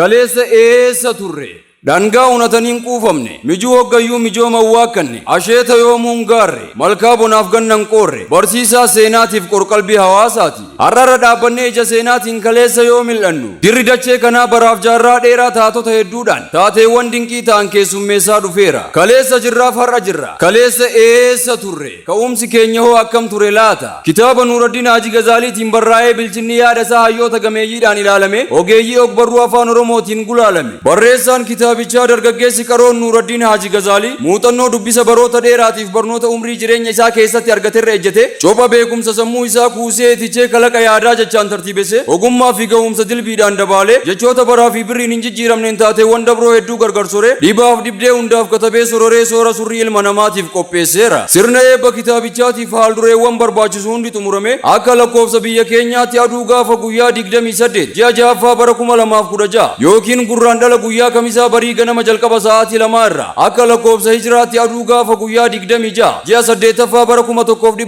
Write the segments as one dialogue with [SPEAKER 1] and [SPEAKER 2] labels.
[SPEAKER 1] Kaleessa eessa turre? Dhangaa unatanii hin quufamne, mijuu hoggayyuu mijooma hin waakkanne, asheeta yoomuu hin gaarre, malkaa bonaaf ganna hin qoorre, barsiisaa seenaatiif qorqalbii hawaasaati. Har'arra dhaabbannee ija seenaatiin kaleessa yoo mil'annu, dirri dachee kanaa baraaf jaarraa dheeraa taatota hedduudhaan taateewwan dinqii ta'an keessummeessaa dhufeera. Kaleessa jirraaf har'a jirra. Kaleessa eessa turre? Ka'umsi keenya hoo akkam ture laata? Kitaaba Nuuraddiin Haaji Gazaaliitiin barraa'ee bilchinni yaada isaa hayyoota gameeyyiidhaan ilaalamee ogeeyyii ogbarruu Afaan Oromootiin gulaalame. Barreessaan kitaabichaa dargaggeessi qaroon Nuuraddiin Haaji Gazaalii muuxannoo dubbisa baroota dheeraatiif barnoota umrii jireenya isaa keessatti argaterra ejjetee copha beekumsa sammuu isaa kuusee itichee kalaqa yaadaa jechaan tartiibessee ogummaa fi gahumsa dilbiidhaan dabaalee jechoota baraa fi birriin hin jijjiiramneen taateewwan dabroo hedduu gargar soree dhibaaf dhibdee hundaaf katabee sororee soora surrii ilma namaatiif qopheesseera. Sirna eebba kitaabichaatiif haaldureewwan barbaachisu hundi xumuramee akka lakkoofsa biyya keenyaatti aduu gaafa guyyaa 28 ji'a 6ffaa bara 2016 yookiin Gurraandhala guyyaa Kamisaa barii ganama jalqaba sa'aatii lamaa irraa akka lakkoofsa Hijraatti aduu gaafa guyyaa 26 ji'a 8ffaa bara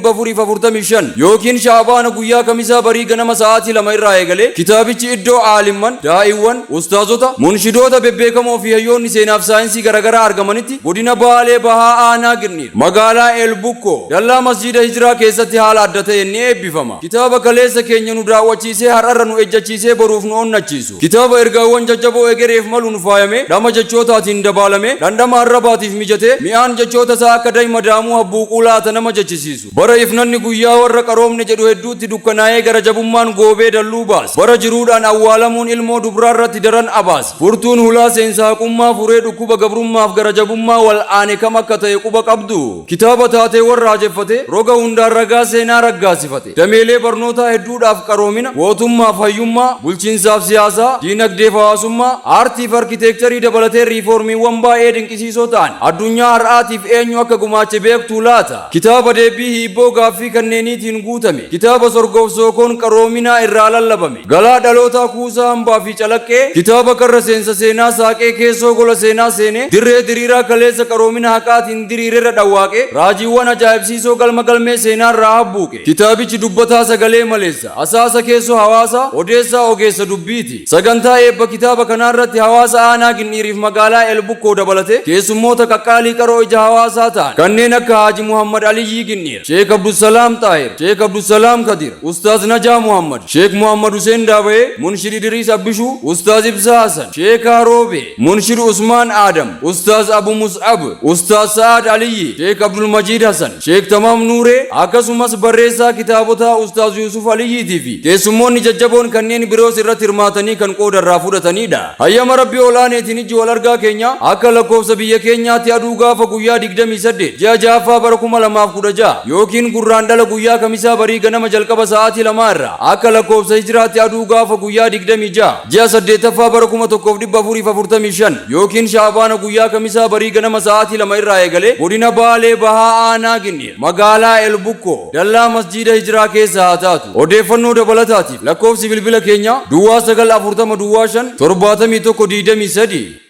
[SPEAKER 1] 1445 yookiin Sha'abaana guyyaa Kamisaa barii ganama sa'aatii 2 irraa eegalee kitaabichi iddoo aalimman, daa'iiwwan, ustaazota, munshidoota bebbeekamoo fi hayyoonni seenaaf saayinsii garagaraa argamanitti Godina Baalee Bahaa Aanaa Girniir, Magaalaa Eelbukkoo, dallaa Masjiida Hijraa keessatti haala adda ta'een ni eebbifama. Kitaaba kaleessa keenya nu daawwachiisee har'arra nu ejjachiisee boruuf nu onnachiisu. Kitaaba ergaawwan jajjaboo egereef maluun faayamee, dhama jechootaatiin dabaalamee, dhandhama arrabaatiif mijatee, mi'aan jechoota isaa akka dayma daamuu habbuuquu laata nama jechisiisu. Bara ifnanni guyyaa warra qaroomne jedhu hedduutti dukkanaa'ee gara jabummaan goobee dalluu baase. Bara jiruudhaan awwaalamuun ilmoo dubraarratti daran abaase. Furtuun hulaa seensa haqummaa furee dhukkuba gabrummaaf gara jabummaa wal'aane kam akka ta'e quba qabduu? Kitaaba taateewwan raajeffate, roga hundaan ragaa seenaa raggaasifate. Dameelee barnootaa hedduudhaaf qaroomina, gootummaaf hayyummaa, bulchiinsaaf siyaasaa, diinagdeef hawaasummaa, aartiif arkiteekcharii dabalatee riifoormiiwwan baay'ee dinqisiisoo ta'an addunyaa har'aatiif eenyu akka gumaache beektuu laata? Kitaaba deebbii hiibboo gaaffii kanneeniitiin guutame, kitaaba sorgoof sookoon qaroominaa irraa lallabame, galaa dhalootaa kuusaa hambaa fi calaqqee, kitaaba karra seensa seenaa saaqee keessoo gola seenaa seenee dirree diriiraa kaleessa qaroomina haqaatiin diriirerra dhawwaaqee raajiiwwan ajaa'ibsiisoo galma galmee seenaarraa habbuuqe. Kitaabichi dubbataa sagalee maleessa, asaasa keessoo hawaasaa, odeessaa ogeessa dubbiiti. Sagantaa eebba kitaaba kanaarratti hawaasa aanaa Gindhiiriif magaalaa Eelbukkoo dabalatee keessummoota qaqqaalii qaroo ija hawaasaa ta'an kanneen akka Haaji Muhammad Aliyyii Gindhiir, Sheek Abdussalaam Xaahir, Sheek Abdussalaam Kadir, Ustaaz Najaa Muhammad, Sheek Muhammad Huseen Daabayee, Munshid Idiriis Abbishuu, Ustaaz Ibsaa Hasan, Sheekaa Roobee, Munshid Usmaan Aadam, Ustaaz Abu Mus'ab, Ustaaz Sa'aad Aliyyii, Sheek Abdulmajiid Hasan, Sheek Tamaam Nuuree, akkasumas barreessaa kitaabotaa Ustaaz Yuusuf Aliyyiitii fi keessummoonni jajjaboon kanneen biroos irratti hirmaatanii kan qooda irraa fudhataniidha. Hayyama Rabbii ol'aaneetiin ijji wal argaa keenya akka lakkoofsa biyya keenyaatti aduu gaafa guyyaa 28 ji'a 6ffaa bara 2016 yookiin Gurraandhala guyyaa Kamisaa barii ganama jalqaba sa'aatii lamaa irraa akka lakkoofsa Hijraatti aduu gaafa guyyaa 26 Ji'a 8ffaa bara 1445 yookiin Sha'abaana guyyaa Kamisaa barii ganama sa'aatii 2 irraa eegalee Godina Baalee Bahaa Aanaa Gindhiir Magaalaa Elbukkoo Dallaa Masjiida Hijraa keessa haa taatu. Odeeffannoo dabalataatiif lakkoofsi bilbila keenyaa Duwwaa 9 40 duwwaa 5 71 23.